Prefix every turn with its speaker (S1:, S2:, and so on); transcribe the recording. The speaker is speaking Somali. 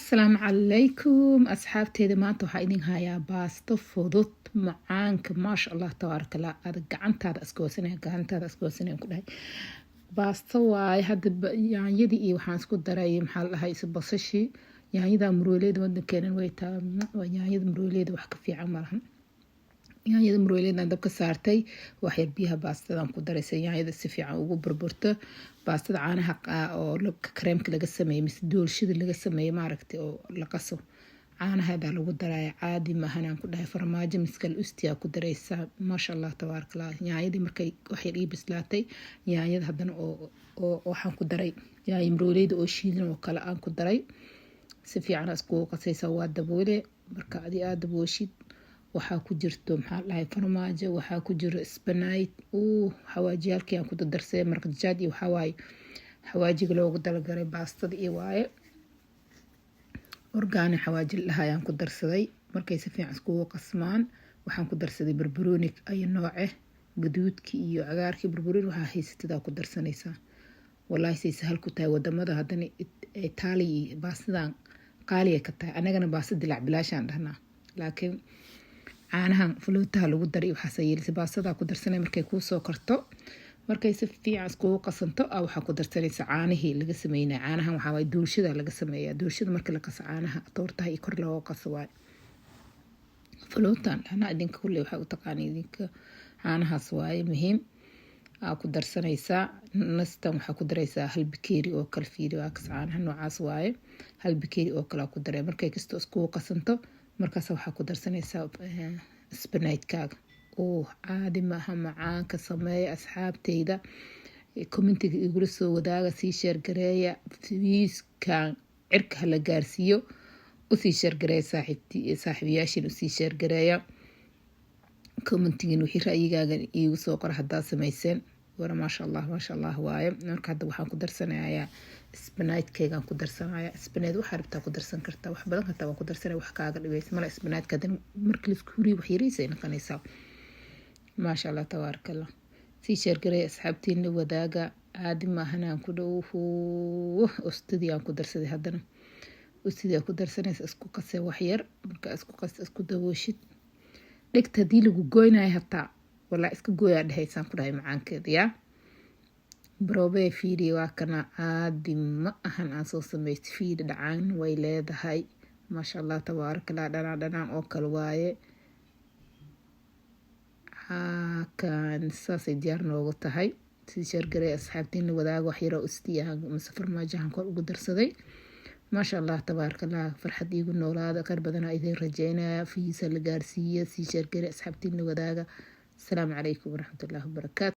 S1: Asalaamu calaykum, asxaabteeda. Maanta waxaa idin hayaa baasto fudud, macaanka, maasha Allah, tabaaraka Allah. Aada gacantaada iskoosanaya, gacantaada iskoosanaya ku dhahay. Baasto waaye. Hadda yaanyadii iyo waxaan isku daray, maxaa la dhahay, basashii. Yaanyada murooleyda wadankeenan way taa. Yaanyada murooleyda wax ka fiican malahan. Yaanyada murooleydan dabka saartay, waxyar biyaha baastadan ku daray si yaanyada si fiican ugu burburto. Baastada caanaha oo kareemka laga sameeyey mise doolshida laga sameeyey, maaragtay, oo la qaso, caanaheedaa lagu daraya. Caadi maahan, aan ku dhahay. Farmaajo miskal ustiyaa ku daraysaa. Maasha Allah, tabaaraka Allah. Yaanyadii markay waxyar ii bislaatay, yaanyada haddana oo waxaan ku daray yaanyo murooleyda oo shiidan oo kale aan ku daray. Si fiican iskugu qasaysaa, waa daboole. Marka adi aada dabooshid, waxaa ku jirto, maxaa dhahay, farmaajo, waxaa ku jiro spinach, xawaajiyaalkii aan ku dardarsay, maraq dajaaj iyo waxawaaye xawaajiga loogu talagalay baastada iyo waaye orgaani xawaaji la dhahay aan ku darsaday. Markay si fiican iskugu qasmaan, waxaan ku darsaday barbarooni ayo nooce, gaduudki iyo cagaarkii. Barbarooni waxaa haysatidaa ku darsanaysaa. Wallaahi, say sahal ku tahay. Wadamada haddana Itaaliya baastadan qaaliya ka tahay, annagana baasta dilaac bilaashaan dhahnaa, laakiin caanahan falootaha lagu daray waxaasa yeelisa. Baastadaa ku darsanay. Markay kuu soo karto, markay si fiican iskugu qasanto, waxaa ku darsanaysa caanihii laga sameynaya. Caanahan waxaa waaye doolshada laga sameeya. Doolshada marka la qaso, caanaha toortaha iyo kor looga qaso waaye. Falootaan dhahnaa, idinka kulley waxaa u taqaana idinka. Caanahaas waaye muhiim aa ku darsanaysaa. Nastan waxaa ku daraysaa hal bakeeri oo kale. Fiiri, waa kas, caanaha noocaas waaye. Hal bakeeri oo kale ku daray. Markay kastoo iskugu qasanto, markaas waxaa ku darsanaysaa spinachkaaga. Oo caadi maaha macaanka. Sameeya, asxaabteyda. Commentiga igula soo wadaaga, sii share gareeya, viewskan cirka hala gaarsiiyo. Usii share gareeya saaxiibayaashin, usii share gareeya. Commentigin wixii ra'yigaaga iigu soo qora haddaad samayseen. Wara, maasha Allah, maasha Allah waaye. Marka hadda waxaan ku darsanayaa spinachkaygaan ku darsanaya. Spinach waxaa rabtaa ku darsan kartaa, wax badan kartaa waa ku darsanaya, wax kaaga dhibaysa mala. Spinachka haddana marka laisku huriyo, wax yariisa ay noqonaysaa. Maasha Allah, tabaaraka Allah. Sii share gareeya, asxaabtiina wadaaga. Caadi maahan, aan ku dhow. Ustidii aan ku darsaday haddana, ustidii aa ku darsanaysa. Isku qasee waxyar. Marka isku qas, isku dabooshid, dhegta haddii lagu goynayo hataa, walaa iska gooyaa dhehaysaan ku dhahay macaankeeda. Yaa baroobe, fiiri, waa kana. Caadi ma ahan aan soo samaystay. Fiiri, dhacaan way leedahay. Maasha Allah, tabaaraka Allah. Dhanaan dhanaan oo kale waaye. Kan saasay diyaar noogu tahay. Sii share garay, asxaabtiina wadaaga. Wax yaroo ustiyahan mase farmaajahan kor ugu darsaday. Maasha Allah, tabaaraka Allah. Farxad iigu noolaada. Kheyr badanaa idin rajeynaya. Viewsa la gaarsiiya. Sii share garay, asxaabtiina wadaaga. Asalaamu calaykum waraxmatullaahi wabarakaatu.